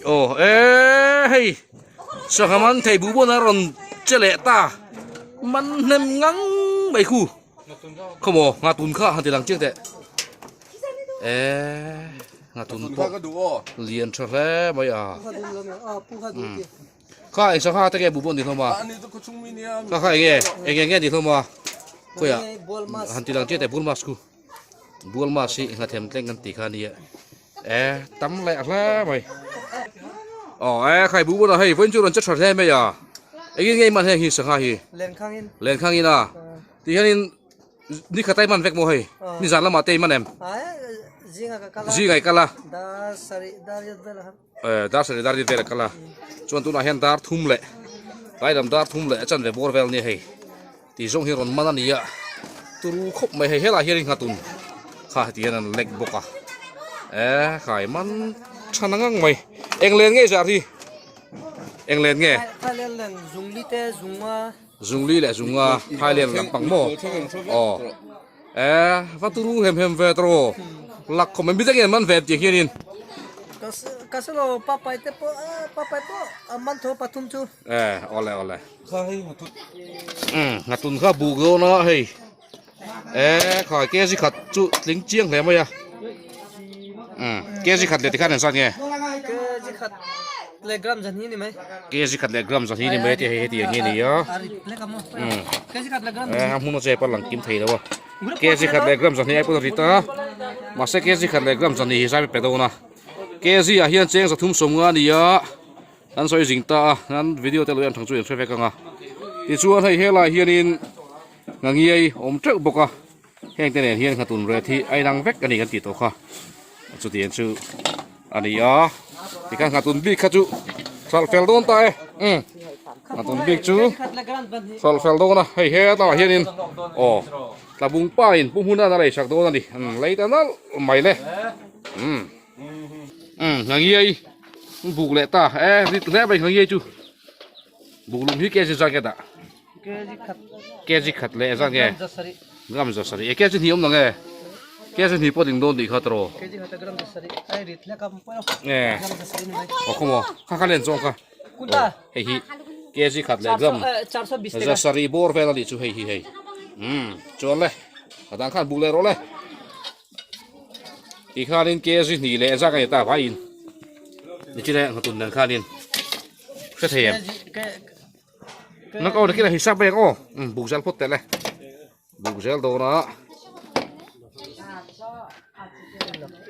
Aw e hei sangha man thei buh pawn a rawn che leh ta man hnem ngang mai khu khawmaw nghatun kha han ti lang chiang teh e nghatun pawh lian tha hle mai a kha eng sangha te nge buh pawh an ti hlawm a kha kha eng nge eng eng nge an ti hlawm a khawiah han ti lang chiang teh bul mask khu bul mask hi nghathem tleng kan tih kha a nia. E tam leh hle mai aw e khai bu bawna hei vawiin chu rawn che tha hle mai a engin nge i man heng hi sangha hi lenkhangin lenkhangin a ti hianin ni khat a i man vek maw hei ni zan lamah te i man em zinga ka kal a zinga i kal a dar sarih dar riat vel a e dar sarih dar riat vel a kal a chuan tunah hian dar thum leh tlai lam dar thum leh a chanve bawr vel ania hei Tih zawng hi rawn man a ni a, turu khawp mai hei helaiah hian nghatun kha heti hian an lek bawk a, e khai man tha na ngang mai, eng len nge zar hi eng len nge? Zungli leh zunga Thailand lampang maw? Aw e va turu hem hem ve tawh lak khawp mai midang in an man ve tih hianin. Ka selo papai te pawh papai pawh a man tho pathum chu. E awle awle. Nghatun kha buk dawn a hei e khai kg khat chu tling chiang hle mai a kg khat leh tikhan eng zat nge kg khat leh gram zan hi ni mai kg khat leh gram zan hi ni mai te hei heti ang hi ni a e a hmun a che pawh lang kim thei lo a kg khat leh gram zan hi ai pawn a rit a mahse kg khat leh gram zan hi zai pe dawn a kg ah hian cheng 350 a ni a. An sawi zing ta a, an video te lo en thang chu in hre vek ang a. Tichuan hei helai hianin Ngangiai awm teuh bawk a, heng te nen hian nghatun ret hi a inang vek a ni kan tih tawh kha. Chutiang chu a ni a, tikhan nghatun bik kha chu hralh fel dawn ta e, umm nghatun bik chu hralh fel dawn a, hei hetlaiah hianin aw tlabung pa in pu hmun a lei sak dawn a ni, umm lei ta nalh mai le, umm umm Ngangiai. Buk leh ta e rit hle mai nge chu buk lung hi kg zat nge dah kg khat leh zat nge gram za sarih e kg hnih awm lo nge kg hnih pawh ding dawn tih kha tawh nge aw khaw maw kha kha len zawng kha hei hi kg khat leh gram za sarih bawr vel a nih chu hei hi hei umm chuan le a dang khan buk leh rawh le. Tikhanin kg hnih leh zak a ni ta vaiin nichina nghatun nen khanin hre thei em nak aw nakina hisap mai ang aw um buk zel phawt teh le buk zel dawn a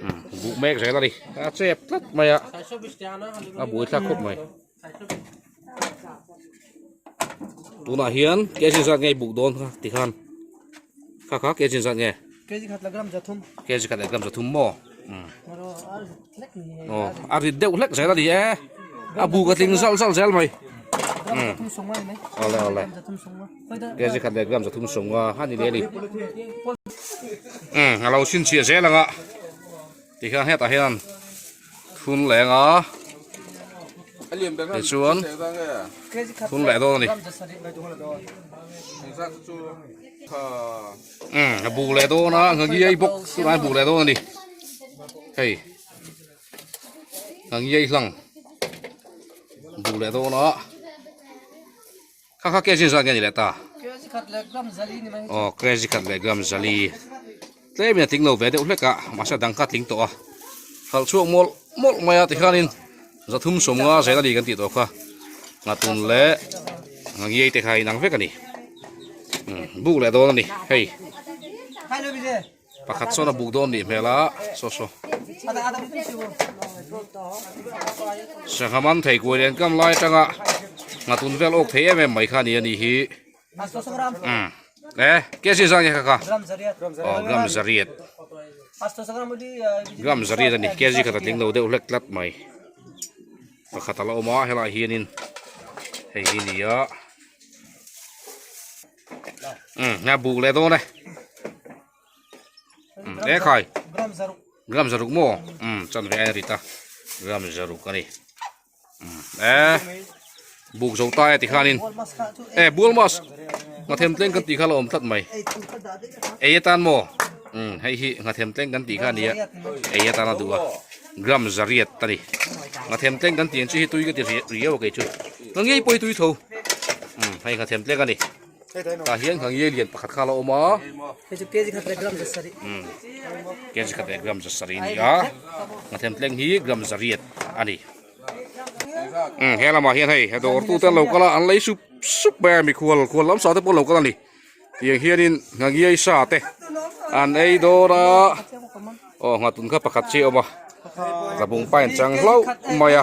um buk mek zel a ni a chep tlat mai a a buai thlak khawp mai tunah hian kg zat nge i buk dawn kha tikhan kha kha kg zat nge. Kg khat leh gram zathum. Kg khat leh gram zathum maw? Aw a rit deuh hlek zel a ni e. A buk a tling zalh zalh zel mai. Awle awle. Kg khat leh gram zathum sawmnga a ni leh a ni. A lo chhinchhiah zel ang a. Tikhian hetah hian thun leng a tichuan thun leh dawn a ni. Umm a buk leh dawn a nghangiai bawk tunah hian buk leh dawn a ni hei nghangiai hlang buk leh dawn a kha kha kg zat nge ni leh ta aw kg khat leh gram zali tlem in a tling lo ve deuh hlek a mahse a dang kha a tling tawh a hralh chhuak mawlh mawlh mai a tikhanin 350 zel a ni kan tih tawh kha nghatun leh ngangiai te kha a inang vek a ni buk leh dawn a ni hei pakhat sawn a buk dawn nih hmel a saw saw sangha man thei kuai lian kam lai atanga nghatun vel awk thei em em mai kha a ni a ni hi. E kg zat nge kha kha aw gram zariat gram zariat a ni kg khat a tling lo deuh hlek tlat mai pakhat a la awm a helaiah hianin hei hi ni a umm a buk leh dawn e e khai gram zaruk maw umm chanve a rit a gram zaruk a ni. E buk zo ta e ti khanin e bual mas nghathem tleng kan tih kha la awm tlat mai ei atan maw um hei hi nghathem tleng kan tih kha ania ei atan a duh a Gram zariat a ni. Nghathem tleng kan tih ang chi hi tui ka ti riau a kei chu. Ngangei pawh hi tui tho. Umm hei nghathem tleng a ni. Tah hian ngangei lian pakhat kha a la awm a. Hei chu kg khat leh gram zasarih. Umm kg khat leh gram zasarih a ni a. Nghathem tleng hi gram zariat a ni. Umm he lamah hian hei dawr tu te an lo kal a an lei sup sup mai a mikhual khual lam sa te pawh an lo kal a ni. Tiang hianin nghangiai sa te an ei dawn a aw nghatun kha pakhat chi a awm a tlabung pa in chang hlauh mai a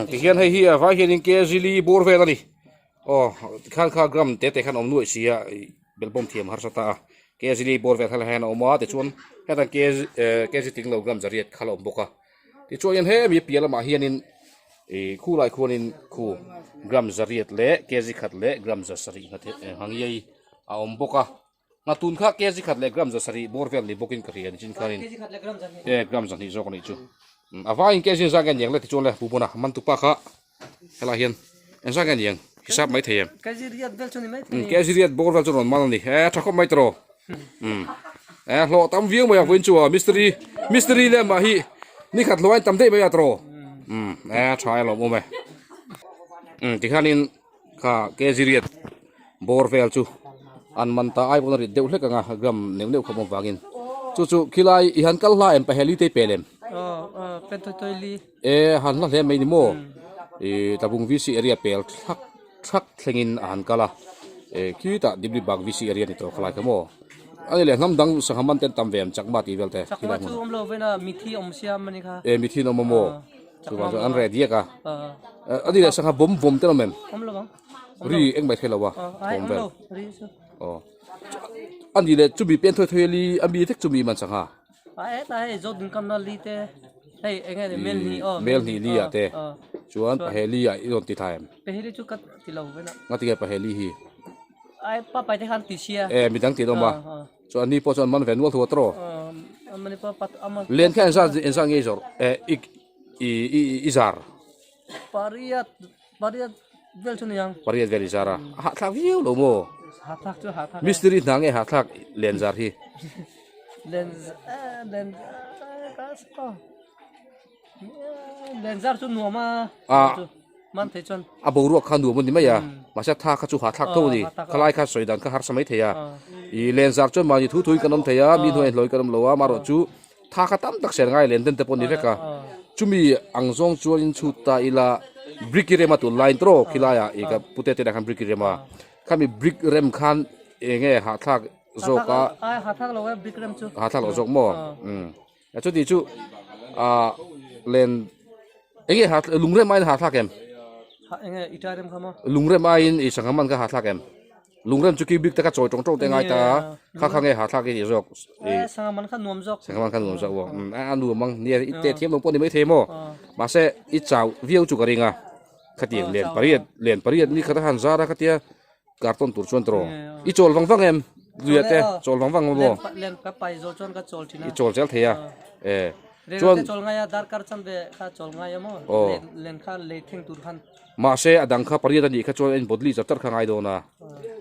tihian hei hi a vai hianin kg li bawr vel a ni aw tikhan kha gram te te khan awm nuaih si a belbawm thiam harsa ta a kg li bawr vel kha hian a awm a tichuan hetah kg tinglo gram zariat kha la awm bawk a. Tichuanin hemi piah lamah hianin ih khulai khuanin khu gram zariat leh kg khat leh gram zasarih nghangiai a awm bawk a nghatun kha kg khat leh gram zasarih bawr vel ni bawkin ka hria nichin khanin e gram zahnih zawk a nih chu a vaiin kg zah nge aniang le tichuan le pu bawna man tupa kha helaiah hian engzah nge aniang hisap mai thei em kg riat bawr vel chu rawn man a ni e tha khawp mai tawh e hlawh tam viau mai ang vawiin chu a mistiri mistiri leh mah hi ni khat hlawh a in tam daih mai a tawh e tha e lawm awm e tikhanin kha kg riat bawr vel chu an man ta ai pawn a rit deuh hlek ang a gram neuh neuh khawp avangin chu chu khilai i han kal hla em paheli te i pel em. E han hla hle mai ni maw ih tlabung VC area pel thak thak thlengin a han kal a e khitah Dibli Bagh VC area ni tawh khalai kha maw a ni leh hnam dang sangha man te an tam ve ang chakma tih vel te Chakma chu awm lo vena mithi awm siam a ni kha e mithi an awm a maw chuvang chuan an reh diak a a ni leh sangha bawm vawm te an awm em awm lo ang ri engmah thei lo a awm vel aw a ni leh chumi pen thawi thawi a li a mi vek chumi man sangha. Mel hnih li ah te chuan paheli ah i rawn ti thla em? Nga tinge paheli hi? E midang tih an awm a chuan ani pawh chuan man ve nual thu a tawh len kha engzat engzat nge i zawrh e i i i zar? Pariat vel chu niang. Pariat vel i zar a, a hahthlak viau lo maw? Hahthlak chu hahthlak. Mistiri hna nge hahthlak len zar hi? Len len ka sa len zar chu nuam a. A man thei chuan. A boruak kha nuam a ni mai a, mahse tha kha chu hahthlak tho a ni. Khalai kha sawi dan kha harsa mai thei a. I len zar chuan mahni thu thuin kan awm thei a, mi hnuai hlawi kan awm lo a, amaherawh chu Tha kha tam tak ser ngai len den te pawh ni vek a, chumi ang zawng chuan in chhut ta ila brick i rem a tun laiin tawh khilaiah ih ka pute te lah khan brick i rem a, khami brick rem khan eng nge hahthlak zawk a, hahthlak lo zawk maw umm chuti chu ah len eng nge hahthlak lung rem aiin hahthlak em lung rem aiin ih sangha man kha hahthlak em. Lungrem chu cubic te kha chawi tawng tawng te ngai ta a, kha kha nge hahthlak i tih zawk. Eh, sangha man kha nuam zawk. Sangha man kha nuam zawk aw. A nuam ang, nia i te thiam lo pawh ni maithei maw. Mahse i chau viau chu ka ring a, khatiang len pariat, len pariat ni khat a han zar a khatia carton tur chuan tawh. I chawl vang vang em? Luia te chawl vang vang maw? Len ka pai zawh chuan ka chawl thin a. I chawl zel thei a. Eh. Chuan chawl ngai a, darkar chanve kha chawl ngai a maw? Len kha lei thleng tur khan. Mahse a dang kha pariat a nih kha chuan a inbawt lih char char kha ngai dawn a,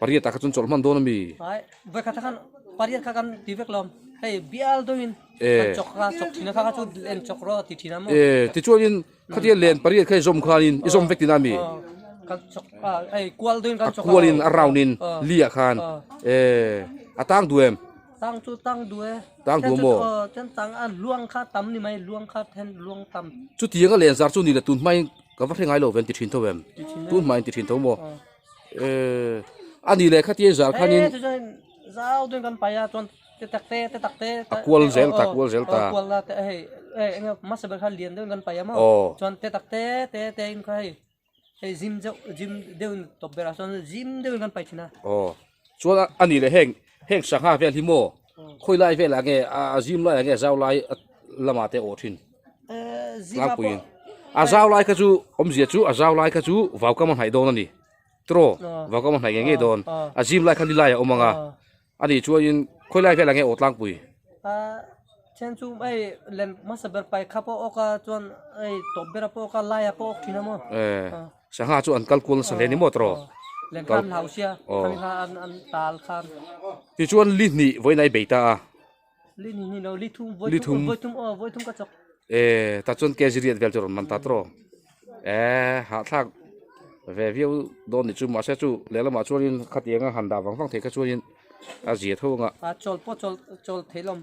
pariat ah kha chuan chawlh hman dawn a mi? Ai, vawikhat khan pariat kha kan ti vek lo, hei bial deuhin kan chawk kha chawk thin a kha kha chu len chawk rawh ti thin a maw? E, tichuanin khatia len pariat kha i zawm khanin i zawm vek tina mi? Kan chawk a, hei kual deuhin kan chawk a. A kualin a round in li ah khan, e, a tang duh em? Tang chu tang duh e. Tang duh maw? Then tang a luang kha tam ni mai, luang kha then luang tam. Chutianga len zar chu ni le tun hmain Ka va hre ngai lo ve an ti thin tho em? Tun hmai an ti thin tho maw? Eh, a ni leh khatia zar khanin. Eh, chuan zau dun kan pai a chuan te tak te te tak te. A kual zel ta, kual zel ta. Kual la te hei eh enge hmasa ber kha lian deuhin kan pai a maw? Chuan te tak te te te in kha hei hei zim deuh zim deuhin tawp berah chuan zim deuhin kan pai thin a. Aw, chuan a ni leh heng heng sangha vel hi maw? Khawi lai velah nge a zim laiah nge zau lai lamah te awh thin? Tlangpuiin a zau lai kha chu awmzia chu a zau lai kha chu vaukam a hnaih dawn a ni tiraw vaukam a hnaih ngei ngei dawn a zim lai kha ni laiah a awm ang a a nih chuanin khawi lai velah nge awh tlangpui. Then chu hei lem hmasa ber pai kha pawh awk a chuan hei tawp bera pawh awk a laia pawh awk thin a maw. Sangha chu an kal kual nasa hle ni maw tiraw? Len khan hlau sia khami kha an tal khan. Tichuan li hnih vawiin a i bei ta a. Li hnih hnih lo li thum vawi thum vawi thum aw vawi thum ka chawk. E tah chuan kg riat vel chu rawn man ta tawh e hahthlak ve viau dawn ni chu mahse chu lehlamah chuanin khatianga han dah vang vang theih kha chuanin a zia tho anga. A chawl pawh chawl chawl thei lawm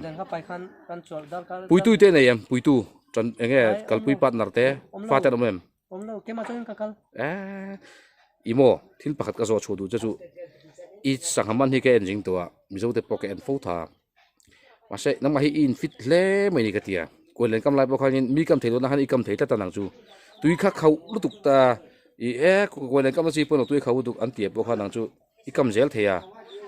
den kha pai khan kan chawl dar kar. Puitu te nei em puitu chan enge kalpui partner te fate an awm em. Awm lo keimah chuan ka kal. E i maw thil pakhat ka zawh chhuah duh che chu i sangha man hi ka en zing tawh a mizo te pawh ka en fo tha. Mahse nangmah hi i infit hle mai ni ka ti a, kuan len kam lai pawh khanin mi kam thei lohna khan i kam thei tlat a nang chu tui kha khauh lutuk ta i e kuan len kam na chi pawh tui khauh lutuk an tih pawh khan nang chu i kam zel thei a,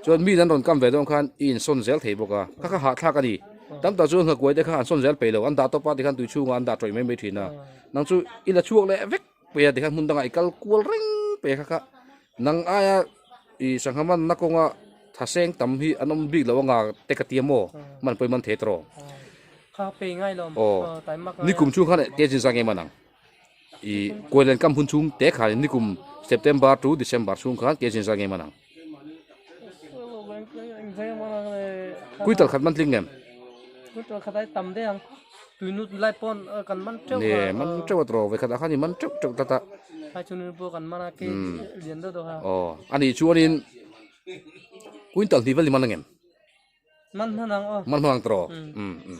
chuan mi an rawn kam ve dawn khan i insawn zel thei bawk a, kha kha hahthlak a ni, tam tak chu nghakuai te kha an sawn zel peih lo, an dah tawp a tikhan tui chhungah an dah tawih mai mai thin a, nang chu i la chhuak leh vek peih a tikhan hmun dangah i kal kual reng peih a kha kha nang aia i sangha manna kawnga thaseng tam hi an awm bik lo anga te ka tia maw man pawhin man thei tawh Kha pe ngai lo aw nikum chhung khan ke chin zang em an ang i kuailen kam hun chhung te khan nikum September to December chhung khan ke chin zang em an ang Kuital khat man tling em? Kuital khat ai tam deuh ang. Tuinut lai pawn kan man teuh a. Ne man teuh a tawh ve khat ah khan i man teuh teuh tlat a. Hai chu ni pawh kan man a ke lian deuh deuh kha. Aw ani chuanin kuintal hnih vel i man ang em? Man hman ang aw. Man hman ang tawh. Um um.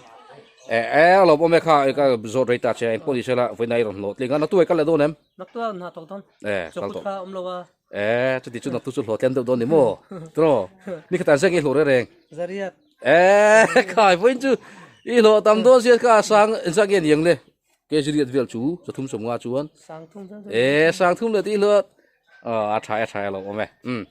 E e a lawm awm e kha ka zawt rei ta che engpawh ni sela vawiin a i rawn hlawh tling a naktuk ai kal leh dawn em? Naktuk a hna thawk dawn. E kal tawh. Chawkut kha awm lo a. E chuti chu naktuk chu hlawh tlem deuh dawn ni maw? Tawh. Ni khatah zek i hlawh reng reng. Zariat. E khai vawiin chu i hlawh tam dawn sia kha sang engzah nge niang le? Kg riat vel chu chathum sawmnga chuan. Sang thum chuan. E sang thum leh tih hlawt. Aw a tha e a tha e lo awm e. Umm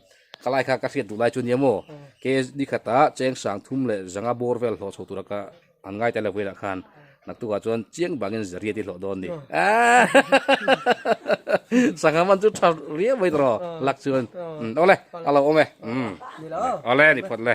ka lai kha ka hriat duh lai chu nia maw? Ke ni khatah cheng sang thum leh zanga bawr vel hlawh chho tura ka an ngai tel lo vawiinah khan naktukah chuan chiang bangin zariat i hlawh dawn ni. Sangha man chu tha riau mai tawh lak chuan. Umm awle a lo awm e. Umm awle ni phawt le.